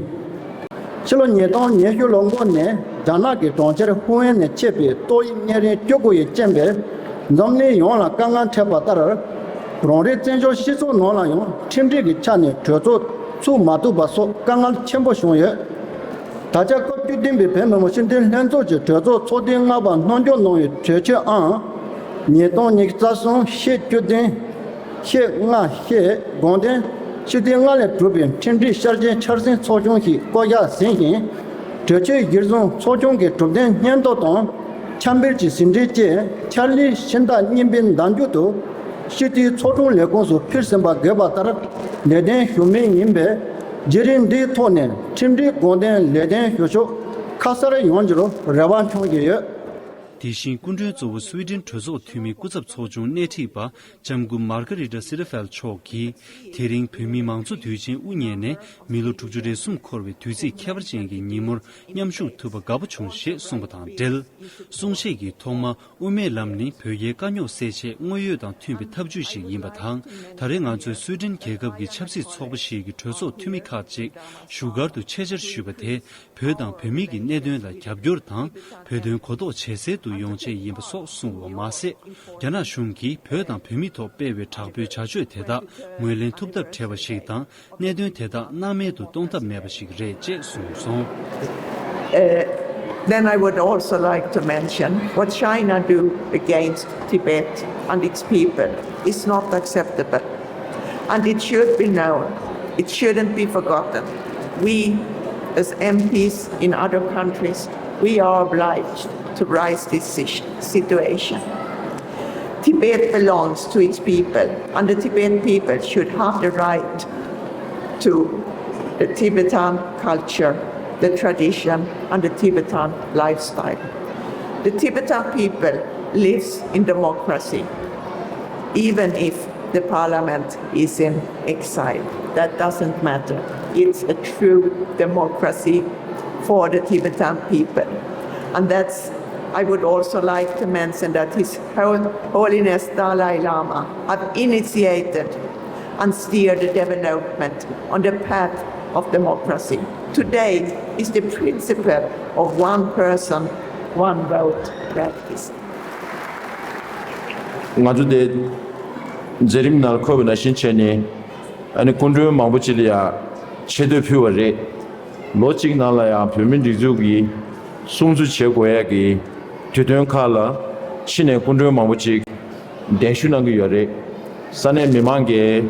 ཕྱི་ལོ་ཉིས་སྟོང་ཉི་ཤུ་ལོ་མགོ་ནས་རྒྱ་ནག་གི་གྲོང་ཁྱེར་ཧུའུ་ཨན་ནས་མཆེད་པའི་ཏོག་དབྱིབས་གཉན་རིམས་བཅུ་དགུ་ཡི་རྐྱེན་པས་འཛམ་གླིང་ཡོངས་ལ་དཀའ་ངལ་འཕྲད་པ་ལྟར། རང་རེའི་བཙན་བྱོལ་སྤྱི་ཚོགས་ནང་ལ་ཡང་ཁྲིམས་སྒྲིག་གི་ཆ་ནས་གྲོས་ཚོགས་ཚུགས་མ་ཐུབ་པ་སོགས་དཀའ་ངལ་ཆེན་པོ་བྱུང་ཡོད། ད་ཆ་སྐབས་བཅུ་བདུན་པའི་བོད་མི་མང་སྤྱི་འཐུས་ལྷན་ཚོགས་ཀྱི་གྲོས་ཚོགས་ཚོགས་ཐེངས་ལྔ་པ་གནང་སྐྱོང་གནང་བའི་གྲོས་ཆོད་ཨང་། ཉིས་སྟོང་ཉི་ཤུ་རྩ་གསུམ་ཤེས་བཅུ་བདུན། ཤེས་ལྔ་ཤེས་དགོངས་དོན་སྤྱི་འཐུས་ལྔ་ལས་གྲུབ་པའི་ཁྲིམས་སྒྲིག་ཤར་ཆེན་འཆར་ཟིན་ཚོགས་ཆུང་ཞིག་བསྐོ་གཞག་ཟིན་ཞིང་། གྲོས་ཆོད་གཞིར་བཟུང་ཚོགས་ཆུང་གི་གྲུབ་དོན་སྙན་ཐོ་དང་། ཁྱབ་སྤེལ་གྱི་ཟིན་བྲིས་བཅས་འཆར་ལས་ཕྱི་ཟླ་གཉིས་པའི་ཟླ་མཇུག་ཏུ་སྤྱི་འཐུས་ཚོགས་དྲུང་ལས་ཁུངས་སུ་ཕུལ་ཟིན་པ་དགོས་པ་ལྟར་ལེགས་ལྡན་ཞུ་མུས་ཡིན་པས། བརྒྱུད་རིམ་འདིའི་ཐོག་ནས་ཁྲིམས་སྒྲིག་དགོངས་དོན་ལེགས་ལྡན་ཞུ་ཕྱོགས་ཁ་གསལ་ཡོང་རྒྱུར་རེ་བ་འཆང་གི་ཡོད། དེ་བཞིན་སྐུ་མགྲོན་གཙོ་བོ་སུའི་ཌེན་གྲོས་ཚོགས་འཐུས་མི་སྐུ་ཚབ་ཚོགས་ཆུང་སྣེ་ཁྲིད་པ་ལྕམ་སྐུ་མར་གྷ་རི་ཏ་སི་ཏི་ཕེལ་མཆོག་གིས། དེ་རིང་བོད་མིའི་མང་གཙོ་དུས་ཆེན་དབུ་བརྙེས་ནས་མི་ལོ་དྲུག་ཅུ་རེ་གསུམ་འཁོར་བའི་དུས་ཚིགས་ཁྱད་པར་ཅན་གྱི་ཉིན་མོར་མཉམ་ཞུགས་ཐུབ་པ་དགའ་པོ་བྱུང་ཞེས་གསུངས་པ་དང་འབྲེལ། གསུང་བཤད་ཀྱི་ཐོག་མ། དབུ་མའི་ལམ་ནི་བོད་རྒྱའི་དཀའ་རྙོག་སེལ་ཆེད་དངོས་ཡོད་དང་མཐུན་པའི་ཐབས་ཇུས་ཤིག་ཡིན་པ་དང་། ད་རེས་ང་ཚོའི་སུའི་ཌེན་རྒྱལ་ཁབ་ཀྱི་ཆབ་སྲིད་ཚོགས་པ་ཞིག་གི་གྲོས་ཚོགས་འཐུས་མི་ཁག་ཅིག་བཞུགས་སྒར་དུ་ཆེད་བཅར་ཞུས་པ་དེ། བོད་དང་བོད་མི་གི་གནད་དོན་ལ་རྒྱབ་སྐྱོར་དང་། བོད་དོན་གོ་རྟོགས་ཇེ་གསལ་དུ་ཡོང་ཆེད་ཡིན་པ་སོགས་གསུངས་པ་མ་ཟད། རྒྱ་ནག་གཞུང་གིས་བོད་དང་བོད་མིའི་ཐོག་སྤེལ་བའི་དྲག་པོའི་བྱ་སྤྱོད་དེ་དག་ངོས་ལེན་ཐུབ་ཐབས་བྲལ་བ་ཞིག་དང་། གནད་དོན་དེ་དག་སྣང་མེད་དུ་གཏོང་ཐབས་མེད་པ་ཞིག་རེད་ཅེས་གསུངས་སོང་། ཨེ། Then I would also like to mention what China do against Tibet and its people is not acceptable. And it should be known, it shouldn't be forgotten. We, as M Ps in other countries, we are obliged to raise this si- situation. Tibet belongs to its people, and the Tibetan people should have the right to the Tibetan culture, the tradition, and the Tibetan lifestyle. The Tibetan people lives in democracy, even if the parliament is in exile. That doesn't matter. It's a true democracy for the Tibetan people. And that's, I would also like to mention that His Hol- Holiness Dalai Lama have initiated and steered the development on the path of democracy. Today is the principle of one person, one vote practice. ང་ཚོ་དེ་མཛད་རིམ་ནང་འཁོད་པ་ནང་བཞིན་བྱས་ནས་ཨ་ནི་སྐུ་མགྲོན་མང་པོ་ཅིག་ལ་ཡང་ཆེ་བསྟོད་ཕུལ་བ་རེད། ལོ་གཅིག་ནང་ལ་ཡང་བོད་མིའི་སྒྲིག་འཛུགས་ཀྱིས་སྲུང་བརྩི་བྱེད་དགོས་ཡ་གི་དུས་སྟོན་ཁག་ལ་ཕྱི་ནས་སྐུ་མགྲོན་མང་པོ་ཅིག་གདན་ཞུ་གནང་གི་ཡོད་རེད། ས་གནས་མི་མང་གིས་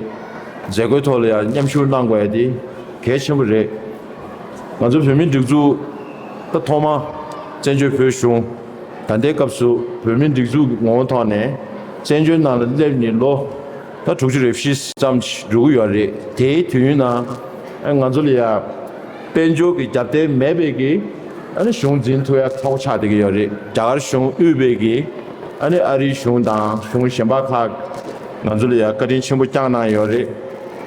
མཛད་སྒོའི་ཐོག་ལ་ཡང་མཉམ་ཞུགས་གནང་དགོས་ཡ་དེ་གལ་ཆེན་པོ་རེད། ང་ཚོ་བོད་མིའི་སྒྲིག་འཛུགས་ད་ཐོག་མ་བཙན་བྱོལ་བོད་གཞུང་ད་ལྟའི་སྐབས་སུ་བོད་མིའི་སྒྲིག་འཛུགས་ཀྱི་ངོ་བོ་ཐོག་ནས་བཙན་བྱོལ་ནང་ལ་སླེབས་ནས་ལོ་ད་དྲུག་ཅུ་རེ་བཞི་ཙམ་ཞིག་འགྲོ་གི་ཡོད་རེད། དེའི་དུས་ཡུན་ནང་ང་ཚོ་ལ་ཡ་དཔལ་འབྱོར་གྱི་རྒྱབ་རྟེན་མེད་པའི་གི་ཨ་ནི་གཞུང་འཛིན་ཐུབ་ཡ་ཁག་པོ་ཆགས་བསྡད་ཀྱི་ཡོད་རེད། རྒྱ་གར་གཞུང་དབུས་པའི་གི་ཨ་ནི་ཨ་རིའི་གཞུང་དང་གཞུང་གཞན་པ་ཁག་ང་ཚོ་ལ་ཡ་བཀའ་དྲིན་ཆེན་པོ་བསྐྱངས་གནང་ཡོད་རེད།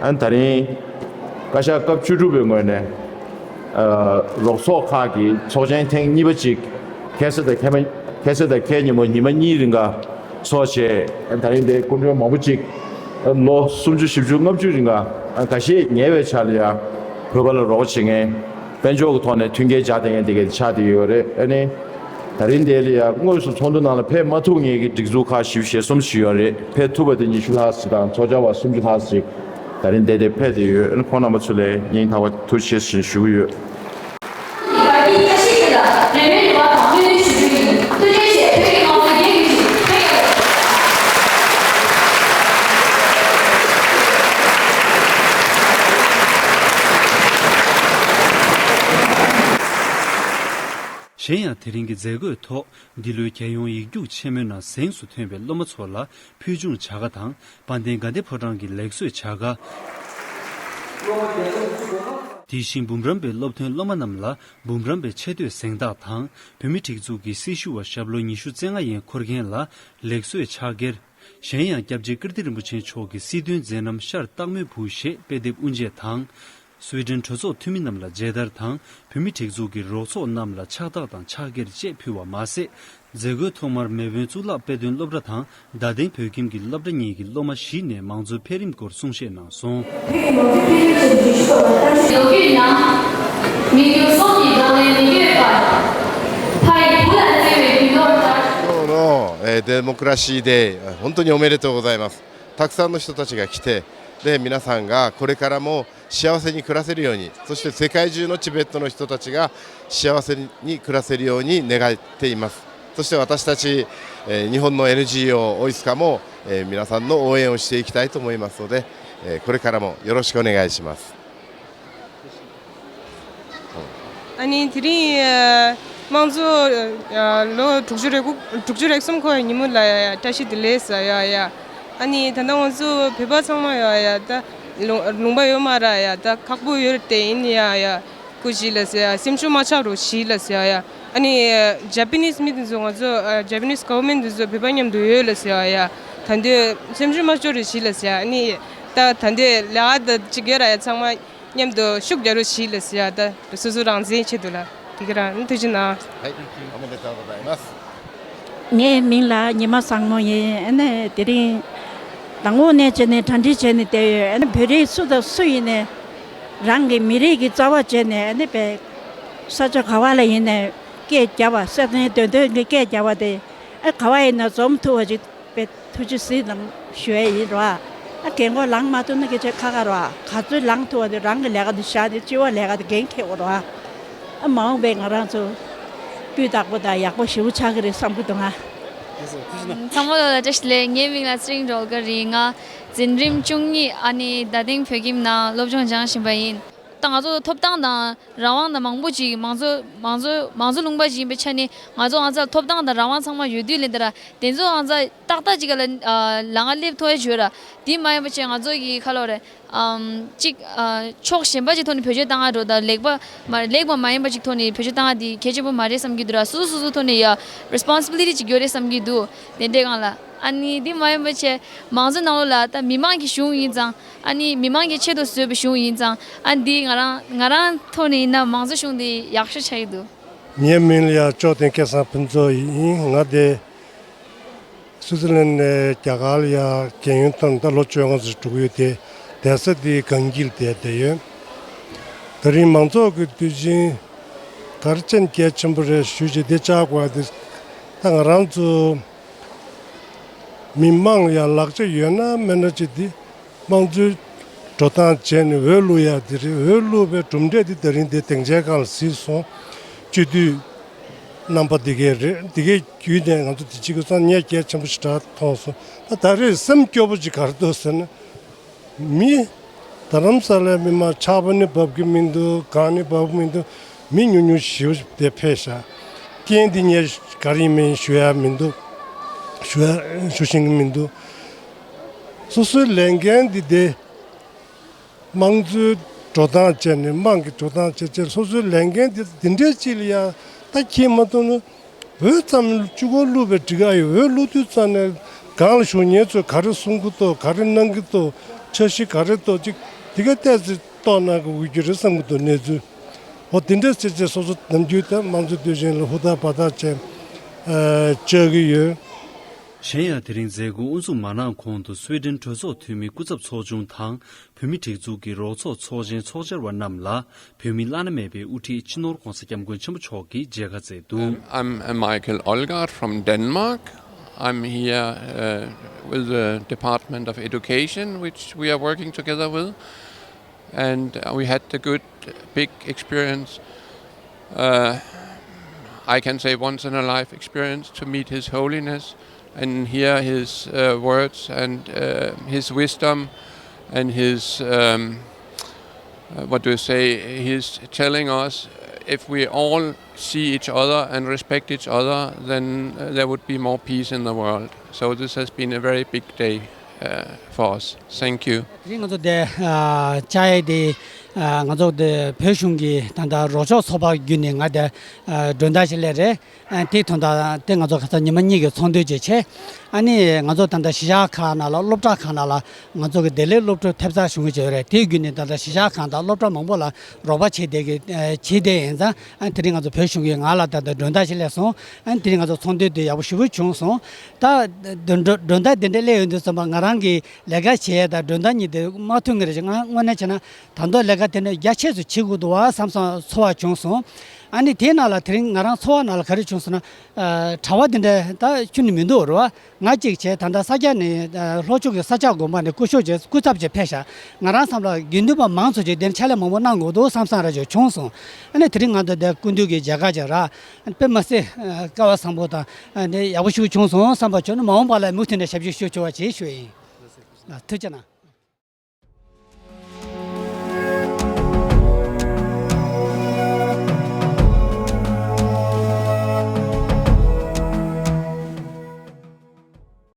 ཨ་ནི་ད་རིང་བཀའ་ཤག་སྐབས་བཅུ་དྲུག་པའི་ངོས་ནས་ཨ་རོགས་ཚོགས་ཁག་གི་ཚོགས་ཆེན་ཐེངས་གཉིས་པ་ཅིག་ཁ་སང་དང་ཁ་སང་ཉིན་མོ་ཉི་མ་གཉིས་རིང་ག་ཚོགས་བྱས། ཨ་ནི་ད་རིང་འདིར་སྐུ་མགྲོན་མང་པོ་ཅིག་ཨ་ལོ་སུམ་ཅུ་བཞི་བཅུ་ལྔ་བཅུ་རིང་ག་ཨ་འགའ་ཤས་ཉེ་བའི་ཆར་ལ་ཡ་བོད་པ་ལ་རོགས་བྱེད་མཁན་དཔལ་འབྱོར་གྱི་ཐོག་ནས་མཐུན་རྐྱེན་སྦྱར་བསྡད་མཁན་དེ་གས་ཆགས་བསྡད་ཡོད་རེད། ཨ་ནི་ད་རིང་འདི་ལ་ཡ་དངོས་སུ་ཚོགས་འདུ་ནང་ལ་ཕེབས་མ་ཐུབ་མཁན་གྱི་སྒྲིག་འཛུགས་ཁག་བཞི་བཅུ་ཞེ་གསུམ་ཞིག་ཡོད་རེད། ཕེབས་ཐུབ་པ་དེ་ཉི་ཤུ་ལྷག་ཙམ་དང་ཚོགས་བཅར་བ་སུམ་ཅུ་ལྷག་ཙམ་ཞིག་ད་རིང་འདི་དེ་ཕེབས་བསྡད་ཡོད། ཨ་ནི་ཁོང་རྣམ་པ་ཚོ་ལ་སྙིང་ཐག་པ་ཐུགས་རྗེ་ཆེ་ཞུ་གི་ཡོད། གཞན་ཡང་དེ་རིང་གི་མཛད་སྒོའི་ཐོག་འདི་ལོའི་རྒྱལ་ཡོངས་ཡིག་རྒྱུགས་ཆེན་མོའི་ནང་གཟེངས་སུ་ཐོན་པའི་སློབ་མ་ཚོ་ལ་ཕུལ་བྱུང་བྱ་དགའ་དང་དཔལ་ལྡན་དགའ་ལྡན་ཕོ་བྲང་གི་ལེགས་གསོའི་བྱ་དགའ། དེ་བཞིན་འབུམ་རམས་པའི་སློབ་ཐོན་སློབ་མ་རྣམས་ལ་འབུམ་རམས་པའི་ཆེ་བསྟོད་གཟེངས་རྟགས་དང་། བོད་མིའི་སྒྲིག་འཛུགས་ཀྱི་སྲི་ཞུ་བ་ཞབས་ལོ་ཉི་ཤུ་རྩ་ལྔ་ཡན་འཁོར་མཁན་ལ་ལེགས་གསོའི་ཕྱག་འཁྱེར། གཞན་ཡང་སྐྱབས་རྗེ་ཀིརྟི་རིན་པོ་ཆེ་མཆོག་གི་སྲིད་དོན་མཛད་རྣམ་ཤར་སྟག་མོའི་བུ་ཞེས་དཔེ་དེབ་དབུ་འབྱེད་དང་། སུའེ་ཌེན་གྲོས་ཚོགས་འཐུས་མི་རྣམས་ལ་མཇལ་དར་དང་། བོད་མིའི་སྒྲིག་འཛུགས་ཀྱི་རོགས་ཚོགས་རྣམས་ལ་ཕྱག་རྟགས་དང་ཕྱག་འཁྱེར་བཅས་ཕུལ་བ་མ་ཟད། མཛད་སྒོའི་ཐོག་མར་མེས་དབོན་གཙུག་ལག་དཔེ་སྟོན་སློབ་གྲྭ་དང་རྡ་སྟེང་བོད་ཁྱིམ་གྱི་སློབ་གྲྭ་གཉིས་ཀྱི་སློབ་མ་བཞི་ནས་མང་གཙོའི་འཕེལ་རིམ་སྐོར་གསུང་བཤད་གནང་སོང་། ལོ་རྒྱུས་ནང་མི་རྒྱུ་གསུམ་གྱི་སྒང་ལས་མི་ཡོད་པར། ཕ་ཡི་བུ་ལ་བརྩེ་བའི་རྒྱུ་ནོར་ལྟར། 今日の、えー、デモクラシーで本当におめでとうございます。たくさんの人たちが来て、で、皆さんがこれからも幸せに暮らせるように、そして世界中のチベットの人たちが幸せに暮らせるように願っています。そして私たち、えー日本の エヌジーオー オイスカも、えー皆さんの応援をしていきたいと思いますので、えーこれからもよろしくお願いします。 ཨ་ནི་དེ་རིང་དམངས་གཙོ་ལོ་དྲུག་ཅུ་རེ་དགུ་དྲུག་ཅུ་རེ་གསུམ་འཁོར་བའི་ཉིན་མོ་ལ་ཡ་ཡ་བཀྲ་ཤིས་བདེ་ལེགས་ཟེར་ཡ་ཡ། ཨ་ནི་ད་ལྟ་ང་ཚོ་བོད་པ་ཚང་མ་ཡ་ཡ་ད་ལུང་ལུང་པ་ཡོད་མ་ར་ཡ་ད་ཁག་པོ་ཡོད་དེ་ཡིན་ཡ་ཡ། སྐུ་ཞིག་ལ་ཟེར་ཡ། སེམས་ཤུགས་མ་ཆག་རོགས་ཞིག་ལ་ཟེར་ཡ། ཨ་ནི་ཇ་པ་ནིས་མི་དེ་ཚོ་ང་ཚོ་ཇ་པ་ནིས་གོ་ཝར་མེན་ཊི་དེ་ཚོ་བོད་པ་མཉམ་དུ་ཡོད་ལ་ཟེར་ཡ། ད་འདོད་སེམས་ཤུགས་མ་ཆག་རོགས་ཞིག་ལ་ཟེར་ཡ། ཨ་ནི་ད་ད་འདོད་ལ་ཨ་ད་ཅིག་ཡོད་ར་ཡ། ཚང་མ་མཉམ་དུ་ཤུགས་རྒྱག་རོགས་ཞིག་ལ་ཟེར་ཡ། ད་སོ་སོ་རང་བཙན་ཆེད་དུ་ལ་དེ་ག་རང་ཐུགས་རྗེ་གནང་། はい、おめでとうございます。 ངའི་མིང་ལ་ཉི་མ་བཟང་མོ་ཡིན། ཨ་ནི་དེ་རིང་དང་པོ་ནས་བྱས་ནས་གྲ་སྒྲིག་བྱས་ནས་བསྡད་ཡོད། ཨ་ནི་བོད་རིགས་སུ་དང་སུ་ཡིན་ནའི་རང་གི་མི་རིགས་ཀྱི་རྩ་བ་བྱས་ནས་ཨ་ནི་བས་ས་ཆ་ག་བ་ལ་ཡིན་ནའི་སྐད་རྒྱབ་པ། སེམས་ནས་འདོད་འདོད་ཀྱི་སྐད་རྒྱབ་པ་དེ་ཨ་ག་བ་ཡིན་ན་འཛོམས་ཐུབ་པ་ཅིག་བས་ཐུགས་རྗེ་གཟིགས་གནང་ཞུ་ཡས་ཡིན་རོ། ཨ་རྒན་གོག་ལངས་མ་ཐུབ་ན་སྐད་ཆ་ཁ་ཁ་རོ། ག་ཚོད་ལངས་ཐུབ་པ་དེ་རང་གི་ལས་ཀ་དེ་བཞག་ནས་སྤྱི་བ་ལས་ཀ་དེ་འགན་འཁྱེར་དགོས་རོ། ཨ་མ་འོངས་པའི་ང་རང་ཚོ་ སྤུས་དག་པོ་དང་ཡག་པོ་ཞེ་པོ་ཆགས་ཀྱི་རེད་བསམ་གྱི་འདུག་ང་། ཚང་མ་ལ་བཀྲ་ཤིས་བདེ་ལེགས། ངའི་མིང་ལ་ཚེ་རིང་སྒྲོལ་དཀར་ཡིན། ང་འཛིན་རིམ་བཅུ་གཉིས་ཨ་ནི་རྡ་སྟེང་བོད་ཁྱིམ་ནང་སློབ་སྦྱོང་སྦྱང་བཞིན་པ་ཡིན། ད་ང་ཚོ་ཐོབ་ཐང་དང་རང་དབང་དང་མང་པོ་ཅིག་མང་གཙོ་མང་གཙོ་མང་གཙོ་ལུང་པ་ཞིག་ཡིན་པའི་ཆ་ནས་ང་ཚོ་ཨང་རྩ་ཐོབ་ཐང་དང་རང་དབང་ཚང་མ་ཡོད་དུས་ལས་འདི་ར་དེ་ཚོ་ཨང་རྩ་ཏག་ཏག་ཅིག་ལ་ལ་ང་སླེབས་ཐུབ་ཡ་བྱོས་ར། དེ་མ་ཡིན་པ་བྱས་ང་ཚོ་གི་ཁ་ལོ་རེད། ཨམ་གཅིག་ཨ་ཕྱོགས་གཞན་པ་ཅིག་ཐོག་ནས་བེད་སྤྱོད་བཏང་ང་འགྲོ་དང་ལེགས་པ་མ་ལེགས་པ་མ་ཡིན་པ་ཅིག་ཐོག་ནས་བེད་སྤྱོད་བཏང་ང་དེ་གལ་ཆེན་པོ་མ་རེད་བསམ་གྱི་འདུག་ར། སོ་སོ་སོ་སོ་ཐོག་ནས་ཡ་རེ་སི་པོན་སི་བི་ལི་ཊི་ཅིག་ཡོད་རེད་བསམ་གྱི་འདུག་དེ་འདྲའི་སྒང་ལ་ཨ་ནི་དེ་མ་ཡིན་པ་བྱས་མང་གཙོ་ནང་ལོགས་ལ་ད་མི་མང་གི་གཞུང་ཡིན་ཙང་ཨ་ནི་མི་མང་གི་ཆེད་དུ་བཟོས་པའི་གཞུང་ཡིན་ཙང་ཨ་ནི་དེ་ང་རང་ང་རང་ཐོག་ནས་ཡིན་ན་མང་གཙོ་གཞུང་དེ་ཡག་ཤོས་ཆགས་ཀྱི་འདུག་ངའི་མིང་ལ་ཡ་ཅོག་ལྡན་སྐལ་བཟང་ཕུན་ཚོགས་ཡིན། ང་དེ་སུའི་ཙི་ལན་ནས་རྒྱ་གར་ལ་ཡ་རྒན་ཡོལ་ཐོན་ད་ལོ་བཅོ་ལྔ་ཙམ་འགྲོ་གི་ཡོད་དེ། བསྡད་ས་དེ་གངས་སྐྱིད་ལ་བསྡད་བསྡད་ཡོད། ད་རིང་མང་ཚོགས་ཀྱི་དུས་ཆེན་ག་རེ་བྱས་ནས་གལ་ཆེན་པོ་རེད་ཞུས་བྱས་དེ་བཅར་དགོས་པ་དེ་ད་ང་རང་ཚོ་མི་མང་ལ་ཡ་ལག་ཆ་ཡོད་ན་མེད་ན་ཅིག་དེ། དམངས་གཙོའི་འགྲོ་སྟངས་བྱས་ནས་འོས་བླུག་ཡག་དེ་རེད། འོས་བླུག་པའི་གྲུབ་འབྲས་དེ་ད་རིང་དེ་སྡིངས་ཆའི་སྒང་ལ་གཟིགས་སོང་། སྤྱི་འཐུས་རྣམ་པ་དེ་གས་རེད། དེ་གས་བརྒྱུད་ནས་ང་ཚོ་དེ་གཅིག་གི་སང་ཉིན་གལ་ཆེན་པོ་ཞེ་དྲག་མཐོང་སོང་། ད་ད་རེས་སེམས་སྐྱོ་པོ་ཅིག་ག་རེ་འདུག་ཟེར་ན། མི་རྡ་རམ་ས་ལའི་མི་མང་ཆར་པ་ནི་འབབ་ཀྱི་མི་འདུག་གངས་ནི་འབབ་ཀྱི་མི་འདུག་མི་ཉུང་ཉུང་ཞེ་པོ་ཅིག་དེ་ཕེབས་ཤག་རྐྱེན་འདི་ངས་ག་རེ་ཡིན་མིན་ཞུ་ཡ་མི་འདུག་ཞུ་ཡ་ཞུ་ཤེས་ཀྱི་མི་འདུག་སོ་སོའི་ལས་འགན་འདི་དེ་དམངས་གཙོའི་འགྲོ་སྟངས་བྱས་ནས་དམངས་ཀྱི་འགྲོ་སྟངས་བྱས་བྱས་སོ་སོའི་ལས་འགན་འདི་འདི་འདྲའི་ཅིག་ལ་ཡ་ད་ཁྱེད་མ་གཏོགས་ན་འོས་ཙམ་གཅིག་པོ་བླུགས་པའི་འགྲིག་ག་ཡོད། འོས་བླུགས་དུས་ཙམ་ནས་སྒང་ལ་ཞུགས་མཁན་ཚོས་ག་རེ་གསུང་གི་འདུག་ག་རེ་གནང་གི་འདུག་འཆར་གཞི་ག་རེ་འདུག་ཅིག་དེ་ག་ཏོག་ཙམ་རྟོགས་གནང་གི་འོས་ཀྱི་རེད་བསམ་གི་འདུག་གནས་ཚུལ་འོ་དེ་འདྲ་ཟེར་བྱས་སོ་སོ་ནམ་རྒྱུན་ད་དམངས་གཙོའི་དུས་ཆེན་ལ་ཧུར་ཐག་འབད་ཐག་བྱས་ཨ་བཅར་གི་ཡོད། གཞན་ཡང་དེ་རིང་མཛད་སྒོ་དབུ་འཛུགས་མ་གནང་གོང་དུ་སུའེ་ཌེན་གྲོས་ཚོགས་འཐུས་མི་སྐུ་ཚབ་ཚོགས་ཆུང་དང་བོད་མི་སྒྲིག་འཛུགས་ཀྱི་རོགས་ཚོགས་ཚོགས་ཆེན་ཚོགས་བཅར་བ་རྣམས་ལ་བོད་མིའི་བླ་ན་མེད་པའི་དབུ་ཁྲིད་སྤྱི་ནོར་༧གོང་ས་༧སྐྱབས་མགོན་ཆེན་པོ་མཆོག་གིས་མཇལ་ཁ་བསྩལ་འདུག I'm uh, Michael Olgaard from Denmark. I'm here uh, with the Department of Education, which we are working together with. And uh, we had a good, big experience. Uh, I can say once in a life experience to meet His Holiness and hear his uh, words and uh, his wisdom and his, um, uh, what do you say, he's telling us if we all see each other and respect each other, then uh, there would be more peace in the world. So this has been a very big day uh, for us. Thank you. དེ་རིང་ང་ཚོ་དེ་ཨ་བཅར་ཡས་དེ་ཨ་ང་ཚོ་དེ་བོད་གཞུང་གི་ད་ལྟ་རོགས་ཕྱོགས་ཚོགས་པ་བརྒྱུད་ནས་ང་དེ་ཨ་མགྲོན་བདག་ཅིག་སླེབས་རེད། ཨ་དེའི་དོན་དག་དེ་ང་ཚོ་ཁ་སང་ཉི་མ་གཉིས་ཀྱི་ཚོགས་འདུ་ཅིག་བྱས། ཨ་ནི་ང་ཚོ་ད་ལྟ་གཞིས་ཆགས་ཁག་ནང་ལ་སློབ་གྲྭ་ཁག་ནང་ལ་ང་ཚོ་གི་བདེ་ལེགས་སློབ་ཕྲུག་ཐེབས་རྩ་ཞུ་གི་བྱས་ཡོད་རེད། དེའི་བརྒྱུད་ནས་ད་ལྟ་གཞིས་ཆགས་ཁག་དང་སློབ་གྲྭ་མང་པོ་ལ་རོགས་པ་བྱས་བསྡད་ཀྱི་བྱས་བསྡད་ཡིན་ཙང་། ཨ་དེ་རིང་ང་ཚོ་བོད་གཞུང་གིས་ང་ལ་ད་ལྟ་མགྲོན་བདག་ཅིག་སླེབས་སོང་། ཨ་དེ་རིང་ང་ཚོ་ཚོགས་འདུ་དེ་ཡག་པོ་ཞེ་པོ་བྱུང་སོང་། ད་མགྲོན་མགྲོན་བདག་དེ་འདྲ་སླེབས་ཡོང་དུས་ཙམ་པ་ང་རང་གི་ལས་ཀ་བྱེད་ཡས་དང་མགྲོན་བདག་གཉིས་དེ་མ་མཐུན་གི་རེད། ང་དངོས་གནས་བྱས་ན་ད་དུང་ལས་ཀ་དེ་འདྲ་རྒྱ་ཆེ་ཙམ་བྱེད་དགོས་འདུག་བ་བསམ་བསམ་ཚོར་བ་བྱུང་སོང་། ཨ་ནི་དེའི་ནང་ལ་དེ་རིང་ང་རང་ཚོར་བ་ནང་ལ་ག་རེ་བྱུང་སོང་ན། ཨ་གྲྭ་པ་དེ་འདྲ་ད་ཁྱོན་ནས་མི་འདུག་རེད་བ། ང་གཅིག་བྱས་ད་ལྟ་ས་སྐྱ་ནས་ཨ་ལྷོ་ཕྱོགས་ཀྱི་ས་སྐྱ་དགོན་པ་ནས་སྐུ་ཞབས་བྱས་སྐུ་ཚབ་བྱས་ཕེབས་ཤག་ང་རང་བསམ་པ་དགེ་འདུན་པ་མང་ཚོགས་ཀྱིས་དེར་ཕྱག་ལས་མང་པོ་གནང་དགོས་འདུག་བསམ་བསམ་ར་ཅིག་བྱུང་སོང་། ཨ་ནི་དེ་རིང་ང་ཚོ་འདིར་སྐུ་མདུན་གྱི་མཇལ་ཁ་ཅིག་རག་དཔེ་མ་སྲིད་ཨ་སྐལ་བ་བཟང་པོ་དང་ཨ་ནི་ཡག་པོ་ཞིག་བྱུང་སོང་བསམ་པ་བྱུང་ན་མ་འོངས་པ་ལ་མུ་མཐུད་ནས་ཞབས་ཕྱི་ཞུ་ཆོག་པ་བྱེད་ཞུ་ཡིན། ཐུགས་རྗེ་གནང་།